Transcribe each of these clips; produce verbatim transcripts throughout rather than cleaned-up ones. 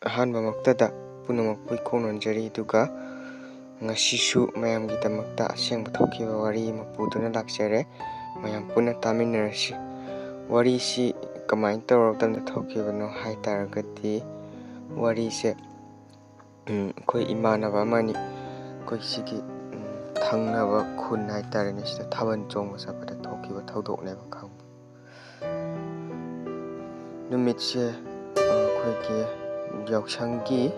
ꯑꯍꯥꯟꯕꯃꯛꯇꯗ ꯄꯨꯝꯅꯃꯛꯄꯨ ꯏꯈꯣꯡ ꯅꯣꯟꯖꯔꯤ, ꯑꯗꯨꯒ ꯉꯁꯤꯁꯨ ꯃꯌꯥꯝꯒꯤꯗꯃꯛꯇ ꯑꯁꯦꯡꯕ ꯊꯣꯛꯈꯤꯕ ꯋꯥꯔꯤ ꯑꯃ ꯄꯨꯗꯨꯅ ꯂꯥꯛꯆꯔꯦ꯫ ꯃꯌꯥꯝ ꯄꯨꯟꯅ ꯇꯥꯃꯤꯟꯅꯔꯁꯤ꯫ ꯋꯥꯔꯤꯁꯤ ꯀꯃꯥꯏꯅ ꯇꯧꯔꯒ ꯊꯣꯛꯈꯤꯕꯅꯣ ꯍꯥꯏ ꯇꯥꯔꯒꯗꯤ, ꯋꯥꯔꯤꯁꯦ, ꯎꯝ, ꯑꯩꯈꯣꯏ ꯏꯃꯥꯟꯅꯕ ꯑꯃꯅꯤ, ꯑꯩꯈꯣꯏ ꯁꯤꯒꯤ, ꯎꯝ, ꯊꯪꯅꯕ ꯈꯨꯟ ꯍꯥꯏꯇꯥꯔꯦꯅꯦ, ꯁꯤꯗ ꯊꯥꯕꯜ ꯆꯣꯡꯕ ꯆꯠꯄꯗ ꯊꯣꯛꯈꯤꯕ ꯊꯧꯗꯣꯛꯅꯦꯕ, ꯈꯪꯕ꯫ ꯅꯨꯃꯤꯠꯁꯦ, ꯑ, ꯑꯩꯈꯣꯏꯒꯤ ꯌꯥꯎꯁꯪꯒꯤ,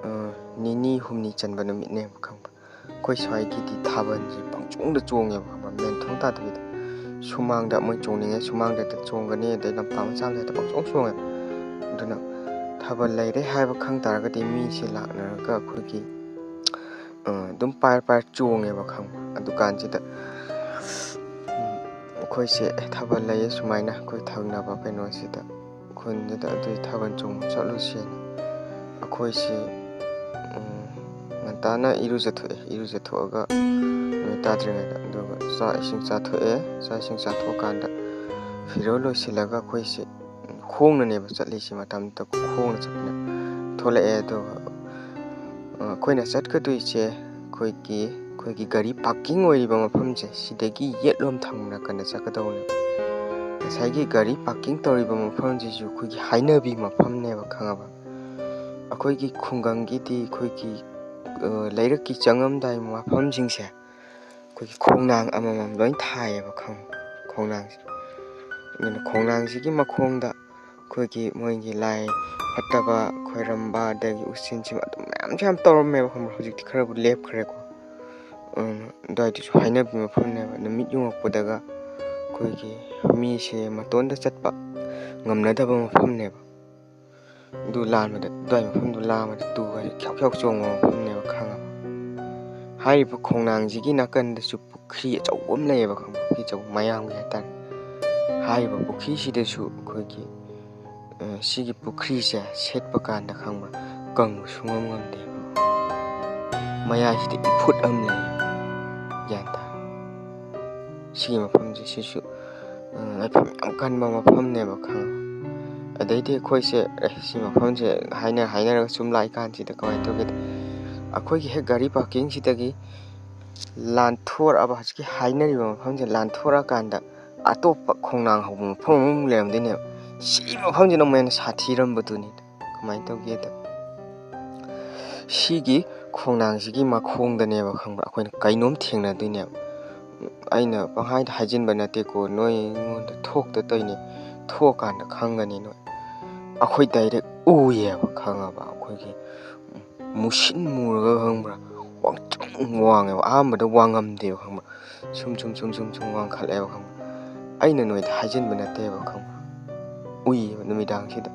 ꯑ, ꯅꯤꯅꯤ ꯍꯨꯝꯅꯤ ꯆꯟꯕ ꯅꯨꯃꯤꯠꯅꯦꯕ, ꯈꯪꯕ꯫ ꯑꯩꯈꯣꯏ ꯁ꯭ꯋꯥꯏꯒꯤꯗꯤ ꯊꯥꯕꯜꯁꯦ ꯄꯪꯆꯣꯡꯗ ꯆꯣꯡꯉꯦꯕ, ꯈꯪꯕ, ꯃꯦꯟꯐꯝ ꯇꯥꯗꯕꯤꯗ꯫ ꯁꯨꯃꯥꯡꯗ ꯃꯣꯏ ꯆꯣꯡꯅꯤꯡꯉꯦ, ꯁꯨꯃꯥꯡꯗ ꯍꯦꯛꯇ ꯆꯣꯡꯒꯅꯤ, ꯑꯗꯩ ꯂꯝꯄꯥꯛ ꯃꯆꯥ ꯑꯃꯗ ꯍꯦꯛꯇ ꯄꯪꯆꯣꯡ ꯆꯣꯡꯉꯦ꯫ ꯑꯗꯨꯅ ꯊꯥꯕꯜ ꯂꯩꯔꯦ ꯍꯥꯏꯕ ꯈꯪ ꯇꯥꯔꯒꯗꯤ ꯃꯤꯁꯦ ꯂꯥꯛꯅꯔꯒ ꯑꯩꯈꯣꯏꯒꯤ, ꯑ, ꯑꯗꯨꯝ ꯄꯥꯏꯔ ꯄꯥꯏꯔ ꯆꯣꯡꯉꯦꯕ, ꯈꯪꯕ꯫ ꯑꯗꯨꯀꯥꯟꯁꯤꯗ, ꯎꯝ, ꯑꯩꯈꯣꯏꯁꯦ, "ꯑꯦ, ꯊꯥꯕꯜ ꯂꯩꯌꯦ ꯁꯨꯃꯥꯏꯅ ꯑꯩꯈꯣꯏ ꯊꯪꯅꯕ ꯀꯩꯅꯣꯁꯤꯗ, ꯈꯨꯟꯗꯨꯗ, ꯑꯗꯨꯏ ꯊꯥꯕꯜ ꯆꯣꯡꯕ ꯆꯠꯂꯨꯁꯦꯅ" ꯑꯩꯈꯣꯏꯁꯦ, ꯎꯝ, ꯉꯟꯇꯥꯅ ꯏꯔꯨꯖꯊꯣꯛꯑꯦ꯫ ꯏꯔꯨꯖꯊꯣꯛꯑꯒ ꯅꯨꯃꯤꯠ ꯇꯥꯗ꯭ꯔꯤꯉꯩꯗ, ꯑꯗꯨꯒ ꯆꯥꯛ ꯏꯁꯤꯡ ꯆꯥꯊꯣꯛꯑꯦ꯫ ꯆꯥꯛ ꯏꯁꯤꯡ ꯆꯥꯊꯣꯛꯑꯀꯥꯟꯗ ꯐꯤꯔꯣꯜ ꯂꯣꯏꯁꯤꯜꯂꯒ ꯑꯩꯈꯣꯏꯁꯦ ꯈꯣꯡꯅꯅꯦꯕ ꯆꯠꯂꯤꯁꯦ꯫ ꯃꯇꯝꯗꯨꯗ ꯈꯣꯡꯅ ꯆꯠꯄꯅꯦ꯫ ꯊꯣꯛꯂꯛꯑꯦ, ꯑꯗꯨꯒ, ꯑ, ꯑꯩꯈꯣꯏꯅ ꯆꯠꯀꯗꯣꯏꯁꯦ ꯑꯩꯈꯣꯏꯒꯤ, ꯑꯩꯈꯣꯏꯒꯤ ꯒꯥꯔꯤ ꯄꯥꯔꯀꯤꯡ ꯑꯣꯏꯔꯤꯕ ꯃꯐꯝꯁꯦ, ꯁꯤꯗꯒꯤ ꯌꯦꯠꯂꯣꯝ ꯊꯪꯕ ꯅꯥꯀꯟꯗ ꯆꯠꯀꯗꯧꯅꯦꯕ꯫ ꯉꯁꯥꯏꯒꯤ ꯒꯥꯔꯤ ꯄꯥꯔꯀꯤꯡ ꯇꯧꯔꯤꯕ ꯃꯐꯝꯁꯤꯁꯨ ꯑꯩꯈꯣꯏꯒꯤ ꯍꯥꯏꯅꯕꯤ ꯃꯐꯝꯅꯦꯕ, ꯈꯪꯉꯕ? ꯑꯩꯈꯣꯏꯒꯤ ꯈꯨꯡꯒꯪꯒꯤꯗꯤ ꯑꯩꯈꯣꯏꯒꯤ, ꯑ, ꯂꯩꯔꯛꯀꯤ ꯆꯪꯉꯝꯗꯥꯏ ꯃꯐꯝꯁꯤꯡꯁꯦ ꯑꯩꯈꯣꯏꯒꯤ ꯈꯣꯡꯅꯥꯡ ꯑꯃꯃꯝ ꯂꯣꯏ ꯊꯥꯏꯌꯦꯕ, ꯈꯪꯕ? ꯈꯣꯡꯅꯥꯡꯁꯦ꯫ ꯑꯗꯨꯅ ꯈꯣꯡꯅꯥꯡꯁꯤꯒꯤ ꯃꯈꯣꯡꯗ ꯑꯩꯈꯣꯏꯒꯤ ꯃꯣꯏꯒꯤ ꯂꯥꯏ ꯐꯠꯇꯕ ꯈꯣꯏꯔꯝꯕ, ꯑꯗꯒꯤ ꯎꯆꯤꯟꯁꯤꯕ, ꯑꯗꯨꯝ ꯃꯌꯥꯝꯁꯨ ꯌꯥꯝ ꯇꯧꯔꯝꯃꯦꯕ, ꯈꯪꯕ꯭ꯔꯥ? ꯍꯧꯖꯤꯛꯇꯤ ꯈꯔꯕꯨ ꯂꯦꯞꯈ꯭ꯔꯦꯀꯣ꯫ ꯎꯝ, ꯑꯗꯨꯋꯥꯏꯗꯨꯁꯨ ꯍꯥꯏꯅꯕꯤ ꯃꯐꯝꯅꯦꯕ꯫ ꯅꯨꯃꯤꯠ ꯌꯨꯡꯉꯛꯄꯗꯒ ꯑꯩꯈꯣꯏꯒꯤ ꯃꯤꯁꯦ ꯃꯇꯣꯟꯗ ꯆꯠꯄ ꯉꯝꯅꯗꯕ ꯃꯐꯝꯅꯦꯕ꯫ ꯑꯗꯨ ꯂꯥꯟꯕꯗ, ꯑꯗꯨꯋꯥꯏ ꯃꯐꯝꯗꯨ ꯂꯥꯟꯕꯗ ꯇꯨꯒꯁꯦ ꯈ꯭ꯌꯥꯎ ꯈ꯭ꯌꯥꯎ ꯆꯣꯡꯕ ꯃꯐꯝꯅꯦꯕ, ꯈꯪꯉꯕ? ꯍꯥꯏꯔꯤꯕ ꯈꯣꯡꯅꯥꯡꯁꯤꯒꯤ ꯅꯥꯀꯟꯗꯁꯨ ꯄꯨꯈ꯭ꯔꯤ ꯑꯆꯧꯕ ꯑꯃ ꯂꯩꯌꯦꯕ, ꯈꯪꯕ꯭ꯔꯥ? ꯄꯨꯈ꯭ꯔꯤ ꯑꯆꯧꯕ, ꯃꯌꯥꯝꯒꯤ ꯍꯥꯏꯇꯥꯔꯦ꯫ ꯍꯥꯏꯔꯤꯕ ꯄꯨꯈ꯭ꯔꯤꯁꯤꯗꯁꯨ ꯑꯩꯈꯣꯏꯒꯤ, ꯑ, ꯁꯤꯒꯤ ꯄꯨꯈ꯭ꯔꯤꯁꯦ ꯁꯦꯠꯄ ꯀꯥꯟꯗ, ꯈꯪꯕ꯭ꯔꯥ, ꯀꯪꯕ ꯁꯨꯡꯉꯝ ꯉꯝꯗꯦꯕ꯫ ꯃꯌꯥꯏꯁꯤꯗ ꯏꯐꯨꯠ ꯑꯃ ꯂꯩꯌꯦꯕ, ꯒ꯭ꯌꯥꯟ ꯇꯥ? ꯁꯤꯒꯤ ꯃꯐꯝꯁꯦ, ꯁꯤꯁꯨ, ꯑ, ꯂꯥꯏꯐꯝ ꯌꯥꯝ ꯀꯟꯕ ꯃꯐꯝꯅꯦꯕ, ꯈꯪꯉꯕ? ꯑꯗꯩꯗꯤ ꯑꯩꯈꯣꯏꯁꯦ, "ꯑꯦ, ꯁꯤ ꯃꯐꯝꯁꯦ" ꯍꯥꯏꯅ ꯍꯥꯏꯅꯔꯒ ꯁꯨꯝ ꯂꯥꯛꯏ ꯀꯥꯟꯁꯤꯗ ꯀꯃꯥꯏꯅ ꯇꯧꯒꯦꯗ, ꯑꯩꯈꯣꯏꯒꯤ ꯍꯦꯛ ꯒꯥꯔꯤ ꯄꯥꯔꯀꯤꯡꯁꯤꯗꯒꯤ ꯂꯥꯟꯊꯣꯔꯛꯑꯕ, ꯍꯧꯖꯤꯛꯀꯤ ꯍꯥꯏꯅꯔꯤꯕ ꯃꯐꯝꯁꯦ ꯂꯥꯟꯊꯣꯔꯛꯑꯀꯥꯟꯗ ꯑꯇꯣꯞꯄ ꯈꯣꯡꯅꯥꯡ ꯍꯧꯕ ꯃꯐꯝ ꯑꯃꯃꯨꯛ ꯂꯩꯔꯝꯗꯣꯏꯅꯦꯕ꯫ ꯁꯤ ꯃꯐꯝꯁꯤꯅ ꯑꯃꯨꯛ ꯍꯦꯟꯅ ꯁꯥꯊꯤꯔꯝꯕꯗꯨꯅꯤ꯫ ꯀꯃꯥꯏꯅ ꯇꯧꯒꯦꯗ, ꯁꯤꯒꯤ ꯈꯣꯡꯅꯥꯡꯁꯤꯒꯤ ꯃꯈꯣꯡꯗꯅꯦꯕ, ꯈꯪꯕ꯭ꯔꯥ, ꯑꯩꯈꯣꯏꯅ ꯀꯩꯅꯣꯝ ꯊꯦꯡꯅꯗꯣꯏꯅꯦꯕ꯫ ꯑꯩꯅ ꯄꯪꯍꯥꯏꯗ ꯍꯥꯏꯖꯤꯟꯕ ꯅꯠꯇꯦꯀꯣ, ꯅꯣꯏ ꯑꯩꯉꯣꯟꯗ ꯊꯣꯛꯇ ꯇꯧꯔꯤꯅꯦ꯫ ꯊꯣꯛꯑꯀꯥꯟꯗ ꯈꯪꯒꯅꯤ ꯅꯣꯏ꯫ ꯑꯩꯈꯣꯏ ꯗꯥꯏꯔꯦꯛ ꯎꯏꯌꯦꯕ, ꯈꯪꯉꯕ? ꯑꯩꯈꯣꯏꯒꯤ ꯃꯨꯁꯤꯟ ꯃꯨꯔꯒ, ꯈꯪꯕ꯭ꯔꯥ, ꯋꯥꯡꯇ꯭ꯔꯤꯛ ꯋꯥꯡꯉꯦꯕ꯫ ꯑꯍꯥꯟꯕꯗ ꯋꯥꯡꯉꯝꯗꯦꯕ, ꯈꯪꯕ꯭ꯔꯥ? ꯁꯨꯝ ꯁꯨꯝ ꯁꯨꯝ ꯁꯨꯝ ꯁꯨꯝ ꯋꯥꯡꯈꯠꯂꯛꯑꯦꯕ, ꯈꯪꯕ꯭ꯔꯥ? ꯑꯩꯅ ꯅꯣꯏꯗ ꯍꯥꯏꯖꯤꯟꯕ ꯅꯠꯇꯦꯕ, ꯈꯪꯕ꯭ꯔꯥ? ꯎꯏꯌꯦꯕ ꯅꯨꯃꯤꯗꯥꯡꯁꯤꯗ꯫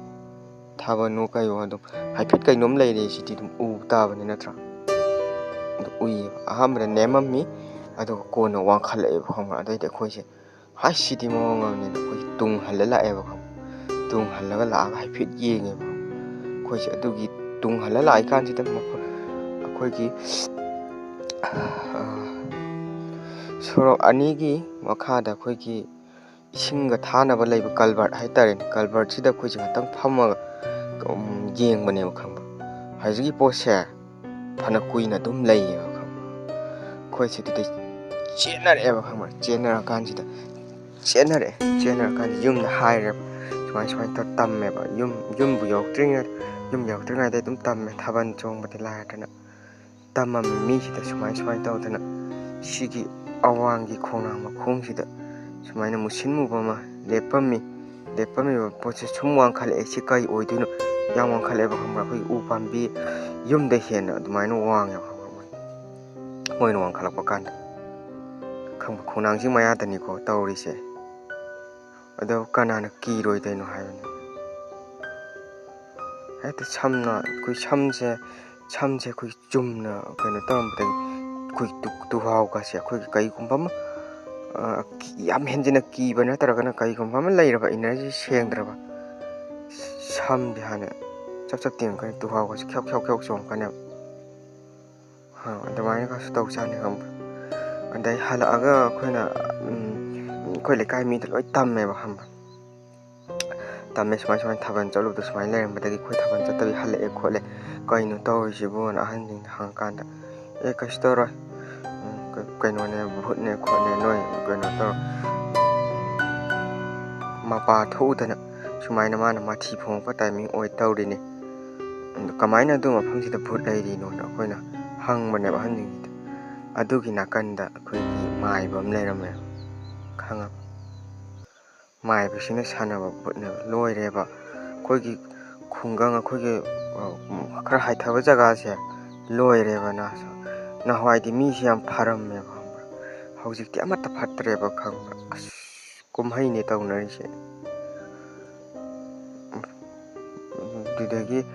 ꯊꯥꯕꯜꯅꯣ ꯀꯩꯅꯣ ꯑꯗꯨꯝ ꯍꯥꯏꯐꯦꯠ ꯀꯩꯅꯣꯝ ꯂꯩꯔꯦ, ꯁꯤꯗꯤ ꯑꯗꯨꯝ ꯎ ꯇꯥꯕꯅꯤ ꯅꯠꯇ꯭ꯔꯥ? ꯑꯗꯨ ꯎꯏꯌꯦꯕ꯫ ꯑꯍꯥꯟꯕꯗ ꯅꯦꯝꯃꯝꯃꯤ, ꯑꯗꯨꯒ ꯀꯣꯟꯅ ꯋꯥꯡꯈꯠꯂꯛꯑꯦꯕ, ꯈꯪꯕ꯭ꯔꯥ? ꯑꯗꯩꯗꯤ ꯑꯩꯈꯣꯏꯁꯦ, "ꯍꯥꯏ, ꯁꯤꯗꯤ ꯃꯑꯣꯡ ꯑꯃꯅꯤꯅ" ꯑꯩꯈꯣꯏꯁꯦ ꯇꯨꯡ ꯍꯜꯂ ꯂꯥꯛꯑꯦꯕ, ꯈꯪꯕ꯭ꯔꯥ? ꯇꯨꯡ ꯍꯜꯂꯒ ꯂꯥꯛꯑꯒ ꯍꯥꯏꯐꯦꯠ ꯌꯦꯡꯉꯦꯕ꯫ ꯑꯩꯈꯣꯏꯁꯦ ꯑꯗꯨꯒꯤ ꯇꯨꯡ ꯍꯜꯂ ꯂꯥꯛꯏꯀꯥꯟꯁꯤꯗ ꯃꯐꯝ, ꯑꯩꯈꯣꯏꯒꯤ, ꯑ, ꯁꯣꯔꯣꯛ ꯑꯅꯤꯒꯤ ꯃꯈꯥꯗ ꯑꯩꯈꯣꯏꯒꯤ ꯏꯁꯤꯡꯒ ꯊꯥꯅꯕ ꯂꯩꯕ culvert ꯍꯥꯏꯇꯥꯔꯦꯅꯦ, culvertꯁꯤꯗ ꯑꯩꯈꯣꯏꯁꯦ ꯉꯥꯛꯇꯪ ꯐꯝꯃꯒ, ꯎꯝ, ꯌꯦꯡꯕꯅꯦꯕ, ꯈꯪꯕ꯭ꯔꯥ? ꯍꯧꯖꯤꯛꯀꯤ ꯄꯣꯠꯁꯦ ꯐꯅ ꯀꯨꯏꯅ ꯑꯗꯨꯝ ꯂꯩꯌꯦꯕ, ꯈꯪꯕ꯭ꯔꯥ? ꯑꯩꯈꯣꯏꯁꯦ ꯑꯗꯨꯗꯩ ꯆꯦꯟꯅꯔꯛꯑꯦꯕ, ꯈꯪꯕ꯭ꯔꯥ? ꯆꯦꯟꯅꯔꯀꯥꯟꯁꯤꯗ, ꯆꯦꯟꯅꯔꯛꯑꯦ꯫ ꯆꯦꯟꯅꯔꯀꯥꯟꯁꯤꯗ ꯌꯨꯝꯗ ꯍꯥꯏꯔꯦꯕ, ꯁꯨꯃꯥꯏ ꯁꯨꯃꯥꯏꯅ ꯇꯧꯔ ꯇꯝꯃꯦꯕ꯫ ꯌꯨꯝ, ꯌꯨꯝꯕꯨ ꯌꯧꯔꯛꯇ꯭ꯔꯤꯉꯩ, ꯌꯨꯝ ꯌꯧꯔꯛꯇ꯭ꯔꯤꯉꯩꯗ ꯑꯗꯨꯝ ꯇꯝꯃꯦ, ꯊꯥꯕꯜ ꯆꯣꯡꯕꯗꯤ ꯂꯥꯏꯔꯗꯅ꯫ ꯇꯝꯃꯝꯃꯤ ꯃꯤꯁꯤꯗ ꯁꯨꯃꯥꯏ ꯁꯨꯃꯥꯏꯅ ꯇꯧꯗꯅ ꯁꯤꯒꯤ ꯑꯋꯥꯡꯒꯤ ꯈꯣꯡꯅꯥꯡ ꯃꯈꯣꯡꯁꯤꯗ ꯁꯨꯃꯥꯏꯅ ꯃꯨꯁꯤꯟ ꯃꯨꯕ ꯑꯃ ꯂꯦꯞꯄꯝꯃꯤ꯫ ꯂꯦꯞꯄꯝꯃꯤꯕ ꯄꯣꯠꯁꯦ ꯁꯨꯝ ꯋꯥꯡꯈꯠꯂꯛꯑꯦ꯫ ꯁꯤ ꯀꯩ ꯑꯣꯏꯗꯣꯏꯅꯣ? ꯌꯥꯝ ꯋꯥꯡꯈꯠꯂꯛꯑꯦꯕ, ꯈꯪꯕ꯭ꯔꯥ? ꯑꯩꯈꯣꯏꯒꯤ ꯎ ꯄꯥꯝꯕꯤ ꯌꯨꯝꯗ ꯍꯦꯟꯅ ꯑꯗꯨꯃꯥꯏꯅ ꯋꯥꯡꯉꯦꯕ, ꯈꯪꯕ꯭ꯔꯥ? ꯃꯣꯏ, ꯃꯣꯏꯅ ꯋꯥꯡꯈꯠꯂꯛꯄ ꯀꯥꯟꯗ, ꯈꯪꯕ꯭ꯔꯥ? ꯈꯣꯡꯅꯥꯡꯁꯤ ꯃꯌꯥꯗꯅꯤꯀꯣ ꯇꯧꯔꯤꯁꯦ꯫ ꯑꯗꯣ ꯀꯅꯥꯅ ꯀꯤꯔꯣꯏꯗꯣꯏꯅꯣ ꯍꯥꯏꯕꯅꯤ? ꯍꯦꯛꯇ ꯁꯝꯅ, ꯑꯩꯈꯣꯏ ꯁꯝꯁꯦ, ꯁꯝꯁꯦ ꯑꯩꯈꯣꯏ ꯆꯨꯝꯅ ꯀꯩꯅꯣ ꯇꯧꯔꯝꯕꯗꯒꯤ ꯑꯩꯈꯣꯏ ꯇꯨ-, ꯇꯨꯍꯥꯎꯒꯁꯦ ꯑꯩꯈꯣꯏꯒꯤ ꯀꯩꯒꯨꯝꯕ ꯑꯃ, ꯑ, ꯀꯤ-, ꯌꯥꯝ ꯍꯦꯟꯖꯤꯟꯅ ꯀꯤꯕ ꯅꯠꯇ꯭ꯔꯒꯅ ꯀꯩꯒꯨꯝꯕ ꯑꯃ ꯂꯩꯔꯕ, energy ꯁꯦꯡꯗ꯭ꯔꯕ, ꯁꯝꯁꯦ ꯍꯥꯟꯅ ꯆꯞ ꯆꯞ ꯇꯤꯡꯉꯛꯀꯅꯤ, ꯇꯨꯍꯥꯎꯒꯁꯦ ꯈ꯭ꯌꯧ ꯈ꯭ꯌꯧ ꯈ꯭ꯌꯧ ꯆꯣꯡꯉꯛꯀꯅꯦꯕ꯫ ꯑ, ꯑꯗꯨꯃꯥꯏꯅꯒꯁꯨ ꯇꯧꯖꯥꯠꯅꯤ, ꯈꯪꯕ꯭ꯔꯥ? ꯑꯗꯩ ꯍꯜꯂꯛꯑꯒ ꯑꯩꯈꯣꯏꯅ, ꯎꯝ, ꯑꯩꯈꯣꯏ ꯂꯩꯀꯥꯏ ꯃꯤꯗ ꯂꯣꯏ ꯇꯝꯃꯦꯕ, ꯈꯪꯕ꯭ꯔꯥ? ꯇꯝꯃꯦ, ꯁꯨꯃꯥꯏ ꯁꯨꯃꯥꯏꯅ ꯊꯥꯕꯜ ꯆꯠꯂꯨꯕꯗꯣ ꯁꯨꯃꯥꯏꯅ ꯂꯩꯔꯝꯕꯗꯒꯤ ꯑꯩꯈꯣꯏ ꯊꯥꯕꯜ ꯆꯠꯇꯕꯤ ꯍꯜꯂꯛꯑꯦ ꯈꯣꯠꯂꯦ, ꯀꯩꯅꯣ ꯇꯧꯔꯤꯁꯤꯕꯣꯅ ꯑꯍꯟꯁꯤꯡꯅ ꯍꯪꯉꯀꯥꯟꯗ, "ꯑꯦ, ꯀꯩꯁꯨ ꯇꯧꯔꯣꯏ, ꯎꯝ, ꯀ-, ꯀꯩꯅꯣꯅꯦ, ꯚꯨꯠꯅꯦ ꯈꯣꯠꯅꯦ, ꯅꯣꯏ ꯀꯩꯅꯣ ꯇꯧꯔꯣ, ꯃꯄꯥ ꯊꯣꯛꯎꯗꯅ ꯁꯨꯃꯥꯏꯅ ꯃꯥꯅ ꯃꯊꯤ ꯐꯣꯡꯉꯛꯄ ꯇꯥꯏꯃꯤꯡ ꯑꯣꯏ ꯇꯧꯔꯤꯅꯦ꯫ ꯑꯗꯨ ꯀꯃꯥꯏꯅ ꯑꯗꯨ ꯃꯐꯝꯁꯤꯗ ꯚꯨꯠ ꯂꯩꯔꯤꯅꯣꯅ?" ꯑꯩꯈꯣꯏꯅ ꯍꯪꯕꯅꯦꯕ ꯑꯍꯟꯁꯤꯡꯁꯤꯗ꯫ ꯑꯗꯨꯒꯤ ꯅꯥꯀꯟꯗ ꯑꯩꯈꯣꯏꯒꯤ ꯃꯥꯏꯕ ꯑꯃ ꯂꯩꯔꯝꯃꯦ, ꯈꯪꯉꯕ? ꯃꯥꯏꯕꯁꯤꯅ ꯁꯥꯟꯅꯕ ꯚꯨꯠꯅꯦꯕ, ꯂꯣꯏꯔꯦꯕ꯫ ꯑꯩꯈꯣꯏꯒꯤ ꯈꯨꯡꯒꯪ, ꯑꯩꯈꯣꯏꯒꯤ, ꯑ, ꯈꯔ ꯍꯥꯏꯊꯕ ꯖꯒꯥꯁꯦ ꯂꯣꯏꯔꯦꯕ ꯅꯥꯁꯨ꯫ ꯅꯍꯥꯟꯋꯥꯏꯗꯤ ꯃꯤꯁꯤ ꯌꯥꯝ ꯐꯔꯝꯃꯦꯕ, ꯈꯪꯕ꯭ꯔꯥ? ꯍꯧꯖꯤꯛꯇꯤ ꯑꯃꯠꯇ ꯐꯠꯇ꯭ꯔꯦꯕ, ꯈꯪꯕ꯭ꯔꯥ? ꯑꯁ, ꯀꯨꯝꯍꯩꯅꯦ ꯇꯧꯅꯔꯤꯁꯦ꯫ ꯑꯗꯨꯗꯒꯤ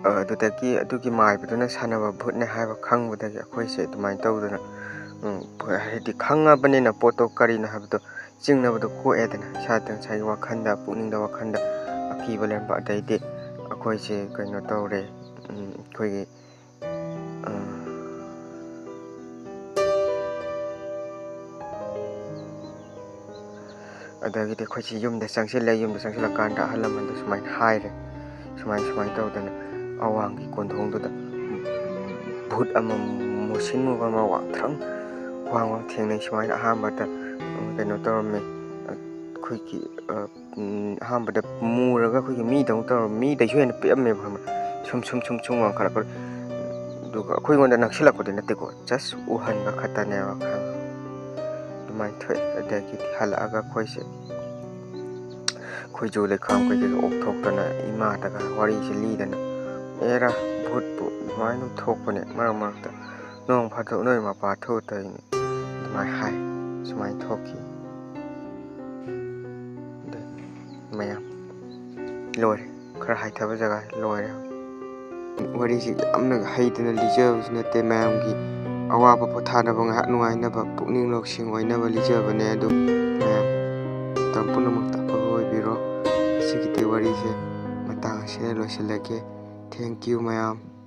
ꯑ, ꯑꯗꯨꯗꯒꯤ ꯑꯗꯨꯒꯤ ꯃꯥꯏꯕꯗꯨꯅ ꯁꯥꯟꯅꯕ ꯚꯨꯠꯅꯦ ꯍꯥꯏꯕ ꯈꯪꯕꯗꯒꯤ ꯑꯩꯈꯣꯏꯁꯦ ꯑꯗꯨꯃꯥꯏꯅ ꯇꯧꯗꯅ, ꯎꯝ, ꯍꯥꯏꯗꯤ ꯈꯪꯉꯕꯅꯤꯅ ꯄꯣꯠꯇꯣ ꯀꯔꯤꯅꯣ ꯍꯥꯏꯕꯗꯣ ꯆꯤꯡꯅꯕꯗꯣ ꯀꯣꯛꯑꯦꯗꯅ, ꯏꯁꯥꯗ ꯉꯁꯥꯏꯒꯤ ꯋꯥꯈꯜꯗ, ꯄꯨꯛꯅꯤꯡꯗ ꯋꯥꯈꯜꯗ ꯑꯀꯤꯕ ꯂꯩꯔꯝꯕ꯫ ꯑꯗꯩꯗꯤ ꯑꯩꯈꯣꯏꯁꯦ ꯀꯩꯅꯣ ꯇꯧꯔꯦ, ꯎꯝ, ꯑꯩꯈꯣꯏꯒꯤ, ꯑ, ꯑꯗꯒꯤꯗꯤ ꯑꯩꯈꯣꯏꯁꯤ ꯌꯨꯝꯗ ꯆꯪꯁꯤꯜꯂꯦ꯫ ꯌꯨꯝꯗ ꯆꯪꯁꯤꯜꯂꯀꯥꯟꯗ ꯑꯍꯜ ꯂꯃꯟꯗ ꯁꯨꯃꯥꯏꯅ ꯍꯥꯏꯔꯦ, "ꯁꯨꯃꯥꯏ ꯁꯨꯃꯥꯏꯅ ꯇꯧꯗꯅ ꯑꯋꯥꯡꯒꯤ ꯀꯣꯟꯊꯣꯡꯗꯨꯗ ꯚꯨꯠ ꯑꯃ, ꯃꯨꯁꯤꯟ ꯃꯨꯕ ꯑꯃ ꯋꯥꯡꯊ꯭ꯔꯪ ꯋꯥꯡ ꯋꯥꯡ ꯊꯦꯡꯅꯩ꯫ ꯁꯨꯃꯥꯏꯅ ꯑꯍꯥꯟꯕꯗ, ꯎꯝ, ꯀꯩꯅꯣ ꯇꯧꯔꯝꯃꯤ, ꯑꯩꯈꯣꯏꯒꯤ, ꯑ, ꯎꯝ, ꯑꯍꯥꯟꯕꯗ ꯃꯨꯔꯒ ꯑꯩꯈꯣꯏꯒꯤ ꯃꯤꯗꯧꯅ ꯇꯧꯔ, ꯃꯤꯗꯩꯁꯨ ꯍꯦꯟꯅ ꯄꯤꯛꯑꯝꯃꯦꯕ, ꯈꯪꯕ꯭ꯔꯥ? ꯁꯨꯝ, ꯁꯨꯝ, ꯁꯨꯝ, ꯁꯨꯝ ꯋꯥꯡꯈꯠꯂꯛꯄ꯫ ꯑꯗꯨꯒ ꯑꯩꯈꯣꯏꯉꯣꯟꯗ ꯅꯛꯁꯤꯜꯂꯛꯄꯗꯤ ꯅꯠꯇꯦꯀꯣ, just ꯎꯍꯟꯕ ꯈꯛꯇꯅꯦꯕ, ꯈꯪꯕ꯭ꯔꯥ? ꯑꯗꯨꯃꯥꯏꯅ ꯊꯣꯛꯑꯦ꯫ ꯑꯗꯒꯤꯗꯤ ꯍꯜꯂꯛꯑꯒ ꯑꯩꯈꯣꯏꯁꯦ, ꯑꯩꯈꯣꯏ ꯖꯨ ꯂꯩꯈꯥꯝ ꯀꯩꯀꯩꯒ ꯑꯣꯛꯊꯣꯛꯇꯅ, ꯏꯃꯥꯗꯒ ꯋꯥꯔꯤꯁꯦ ꯂꯤꯗꯅ, "ꯑꯦꯔꯥ, ꯚꯨꯠꯄꯨ ꯑꯗꯨꯃꯥꯏꯅ ꯑꯗꯨꯝ ꯊꯣꯛꯄꯅꯦ, ꯃꯔꯛ ꯃꯔꯛꯇ ꯅꯣꯡ ꯐꯥꯗꯣꯛ ꯅꯣꯏ ꯃꯄꯥ ꯊꯣꯛꯎ ꯇꯧꯔꯤꯅꯦ", ꯑꯗꯨꯃꯥꯏꯅ ꯍꯥꯏ꯫ ꯁꯨꯃꯥꯏꯅ ꯊꯣꯛꯈꯤ꯫ ꯑꯗꯨ ꯃꯌꯥꯝ ꯂꯣꯏꯔꯦ, ꯈꯔ ꯍꯥꯏꯊꯕ ꯖꯒꯥ ꯂꯣꯏꯔꯦ꯫ ꯋꯥꯔꯤꯁꯤ ꯌꯥꯝꯅ ꯍꯩꯗꯅ ꯂꯤꯖꯕꯁꯨ ꯅꯠꯇꯦ, ꯃꯌꯥꯝꯒꯤ ꯑꯋꯥꯕ ꯄꯣꯊꯥꯅꯕ, ꯉꯥꯏꯍꯥꯛ ꯅꯨꯡꯉꯥꯏꯅꯕ, ꯄꯨꯛꯅꯤꯡ ꯂꯧꯁꯤꯡ ꯑꯣꯏꯅꯕ ꯂꯤꯖꯕꯅꯦ꯫ ꯑꯗꯨ ꯃꯌꯥꯝ ꯃꯇꯝ ꯄꯨꯝꯅꯃꯛꯇ ꯑꯐꯕ ꯑꯣꯏꯕꯤꯔꯣ꯫ ꯉꯁꯤꯒꯤꯗꯤ ꯋꯥꯔꯤꯁꯦ ꯃꯇꯥꯡ ꯑꯁꯤꯗ ꯂꯣꯏꯁꯤꯜꯂꯒꯦ꯫ Thank you ꯃꯌꯥꯝ꯫